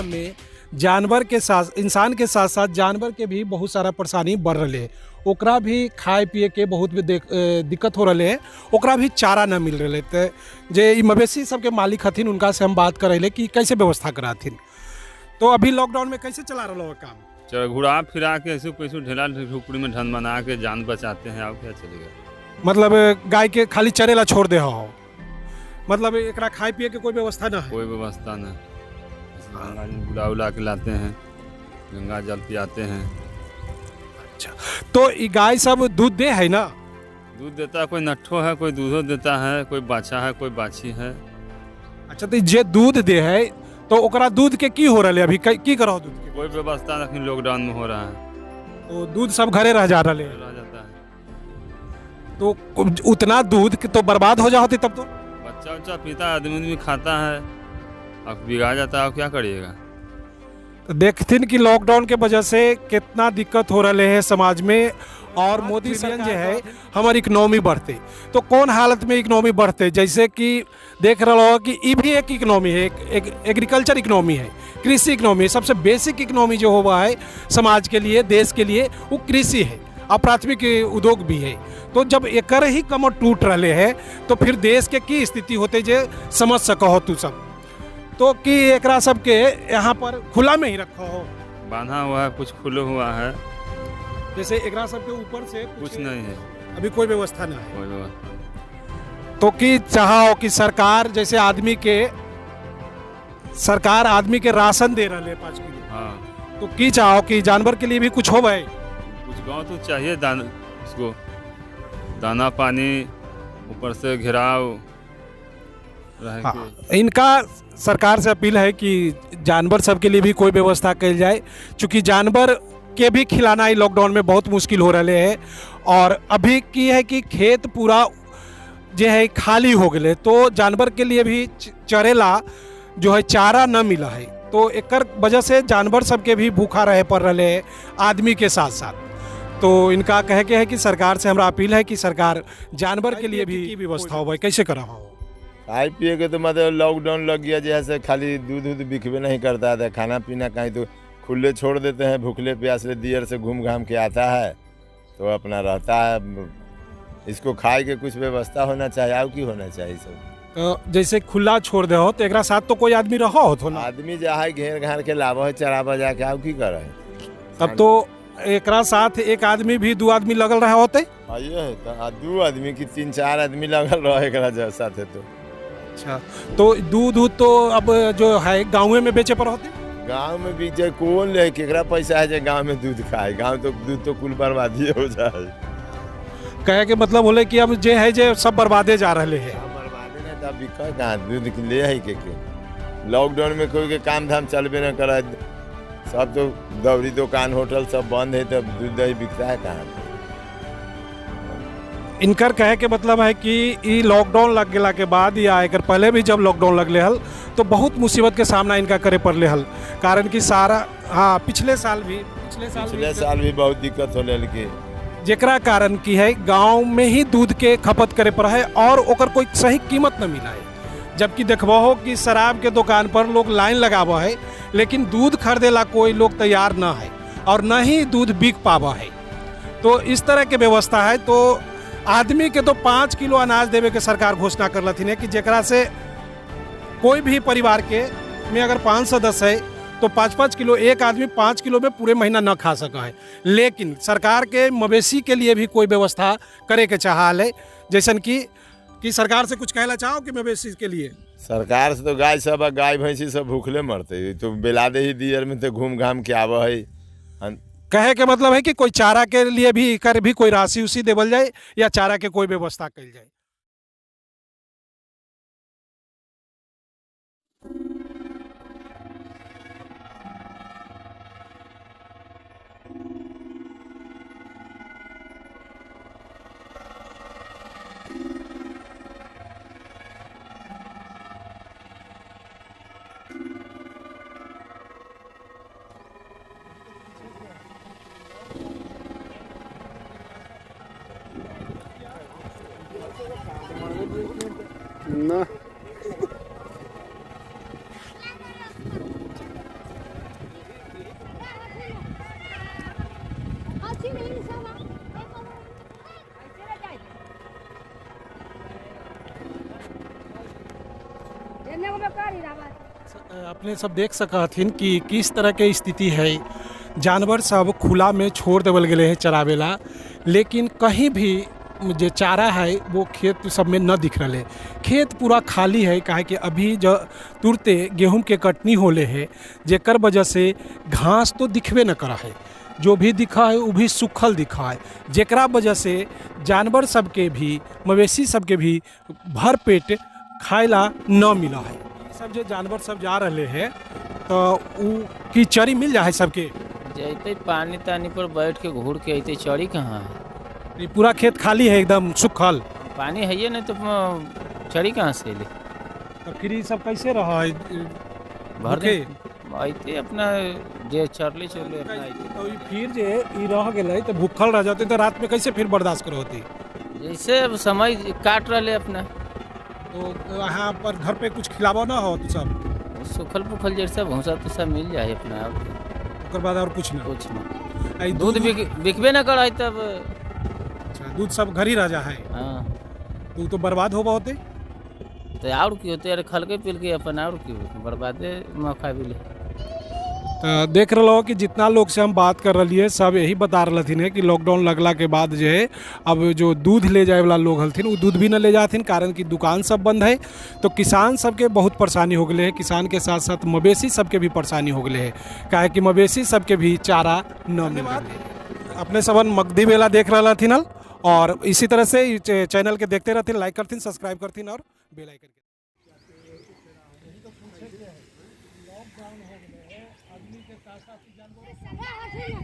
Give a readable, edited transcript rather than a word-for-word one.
सब में जानवर के साथ, इंसान के साथ साथ जानवर के भी बहुत सारा परेशानी बढ़ रही है। ओकरा भी खाए पिए के बहुत भी दिक्कत हो रही है, ओकरा भी चारा न मिल रहा है। तो जे ई मवेशी सबके मालिक हथिन उनका से हम बात कर रहे कि कैसे व्यवस्था कराथिन। तो अभी लॉकडाउन में कैसे चला रहा हो काम? चल घुरा फिरा के ऐसे कैसे ढेला ढुकड़ी में ढन बना के जान बचाते हैं, और क्या चलेगा। मतलब गाय के खाली चरेला छोड़ दे हो, मतलब एकरा खाए पिए के कोई व्यवस्था ना है? कोई व्यवस्था ना। गंगा जी बुला उला के लाते हैं, गंगा जल पियाते हैं। अच्छा, तो ये गाय सब दूध दे है ना? दूध देता है, कोई नट्ठो है, कोई दूधो देता है, कोई बाछा है, कोई बाछी है। अच्छा, तो जे दूध दे है तो ओकरा दूध के की हो रहा है अभी? की करो दूध के? कोई व्यवस्था नहीं, लॉकडाउन में हो रहा है तो दूध सब घरे रह जा रहा है। रह जाता है। तो उतना दूध के तो बर्बाद हो जा होती तब तो। बच्चा उच्चा पीता है, आदमी उदमी खाता है, अब बिगा जाता है, अब क्या करिएगा। तो देखथिन कि लॉकडाउन के वजह से कितना दिक्कत हो रहा है समाज में, और मोदी सरकार जो है हमारी इकोनॉमी बढ़ते, तो कौन हालत में इकोनॉमी बढ़ते? जैसे कि देख रहा हो कि ये भी एक इकोनॉमी है, एक एग्रीकल्चर इकोनॉमी है, कृषि इकोनॉमी है। सबसे बेसिक इकोनॉमी जो हुआ है समाज के लिए, देश के लिए, वो कृषि है और प्राथमिक उद्योग भी है। तो जब एकर ही कमर टूट रहे है तो फिर देश के की स्थिति होते जे समझ सको हो तू सब। तो कि एकरा सबके यहाँ पर खुला में ही रखो हो? बांधा हुआ है, कुछ खुला हुआ है, जैसे एकरा सबके ऊपर से कुछ नहीं है, अभी कोई व्यवस्था ना है। कोई व्यवस्था। तो कि चाहो कि सरकार जैसे आदमी के, सरकार आदमी के राशन दे रहा है 5 किलो, हाँ, तो की चाहो कि जानवर के लिए भी कुछ हो भाई? कुछ गाँव तो चाहिए दाना, उसको दाना पानी, ऊपर से घेराव। हाँ, इनका सरकार से अपील है कि जानवर सबके लिए भी कोई व्यवस्था कल जाए, चूँकि जानवर के भी खिलाना ही लॉकडाउन में बहुत मुश्किल हो रहे है। और अभी की है कि खेत पूरा जो है खाली हो गए, तो जानवर के लिए भी चरेला जो है चारा न मिला है, तो एकर वजह से जानवर सबके भी भूखा रहे पड़ रहे है आदमी के साथ साथ। तो इनका कहे के है कि सरकार से हमारा अपील है कि सरकार जानवर के लिए भी व्यवस्था हो भाई, कैसे करा हो? खाए पिए के तो मतलब लॉकडाउन लग गया, जैसे खाली दूध उध बिकबे नहीं करता था, खाना पीना कहीं तो खुले छोड़ देते हैं, भूखले प्यासले दियर से घूम घाम के आता है तो अपना रहता है। इसको खाए के कुछ व्यवस्था होना चाहिए, और की होना चाहिए सब। तो जैसे खुला छोड़ दे हो तो एक साथ तो कोई आदमी रहो हो तो ना? आदमी जहाँ घेर घार के लावा है, चरावा जाके, और की करे। तब तो एक साथ एक आदमी भी 2 आदमी लगल रहा होते? हाँ, ये है तो 2 आदमी की 3-4 आदमी लगल रहे एक साथ है तो। अच्छा, तो दूध उध तो अब जो है गाँव में बेचे पर होते? गांव में बेचे कौन ले, केकरा पैसा है जो गांव में दूध खाए? गांव तो दूध तो कुल बर्बादी हो जाए। कहे के मतलब होले कि अब जे है जे सब बर्बादे जा रहे हैं। बर्बादे नहीं तो बिका कहाँ, दूध ले है के लॉकडाउन में कोई के काम धाम चलबे न करे, सब तो दौरी दुकान होटल सब बंद है, तब दूध दही बिकता है कहाँ? इनकर कहे के मतलब है कि ई लॉकडाउन लग गया के बाद या एक पहले भी जब लॉकडाउन लगले हल तो बहुत मुसीबत के सामना इनका करे पड़ले हल, कारण कि सारा, हाँ, पिछले साल भी बहुत दिक्कत होले के, जेकरा कारण की है गांव में ही दूध के खपत करे पर है और ओकर कोई सही कीमत न मिला है। जबकि देखबो हो कि शराब के दुकान पर लोग लाइन लगावा है, लेकिन दूध खरीदे ला कोई लोग तैयार न है और न ही दूध बिक पावा है। तो इस तरह के व्यवस्था है। तो आदमी के तो 5 किलो अनाज देवे के सरकार घोषणा कर लथिन है कि जेकरा से कोई भी परिवार के में अगर 5 सदस्य है तो 5-5 किलो, एक आदमी 5 किलो में पूरे महीना न खा सका है। लेकिन सरकार के मवेशी के लिए भी कोई व्यवस्था करे के चाहल है, जैसन कि सरकार से कुछ कहना चाहो कि मवेशी के लिए? सरकार से तो गाय सब, गाय भैंसी सब भूखले मरते, तो बेला दे ही दियर में तो घूम घाम के आवा है। कहे के मतलब है कि कोई चारा के लिए भी कर भी कोई राशि उसी देवल जाए या चारा के कोई व्यवस्था कल जाए। ना। अपने सब देख सकथिन कि किस तरह के स्थिति है। जानवर सब खुला में छोड़ देवल गेले है चरावेला, लेकिन कहीं भी जे चारा है वो खेत सब में न दिख रहा है। खेत पूरा खाली है, काहे कि अभी जो तुरते गेहूं के कटनी होले है, जेकर वजह से घास तो दिखबे न करा है, जो भी दिखा है वो भी सूखल दिखा है, जेकरा वजह से जानवर सबके भी मवेशी सबके भी भर पेट खाए ला न मिला है। सब जो जानवर सब जा रहे हैं तो उ की चरी मिल जाए है सबके? जैते पानी तानी पर बैठ के घूर के अइते, चरी कहाँ है? ई पूरा खेत खाली है एकदम सूखल। पानी है नहीं तो चरी कहाँ से अइले? तो फिर ई सब कैसे रहा है? भर भूखे? दिन अइते अपना जे चरले चरले अपना अइते। तो ई फिर जे ई रह गेलै तो भूखल रह जाते तो रात में कैसे फिर बर्दाश्त करो होती? जैसे अब समय काट रहे अपना। तो यहाँ पर घर पे कुछ खिलावा ना हो तो सब सूखल पुखल जैसा भूसा तुसा मिल जाए अपना, और क्या। ओकर बाद और कुछ ना? कुछ ना। ई दूध बिकबे ना कर तब। अच्छा, दूध सब घर ही रह जा है? हाँ। तो उ तो बर्बाद होबा होते। तो और की होते, अरे खलके पिलके अपन और की बर्बादे मौका मिले। तो देख रहा हो कि जितना लोग से हम बात कर रही है सब यही बता रहा है कि लॉकडाउन लगला के बाद जो है अब जो दूध ले जाए वाला लोग हलथिन वो दूध भी न ले जाथिन, कारण कि दुकान सब बंद है। तो किसान सबके बहुत परेशानी हो गए है, किसान के साथ साथ मवेशी सबके भी परेशानी हो गए है, काहे कि मवेशी सबके भी चारा न मिल रहा है। अपने सबन मगधी मेला देख रहा हथिन हल, और इसी तरह से ई चैनल के देखते रहथिन, लाइक करथिन, सब्सक्राइब करथिन और बेल आइकन के। हाँ।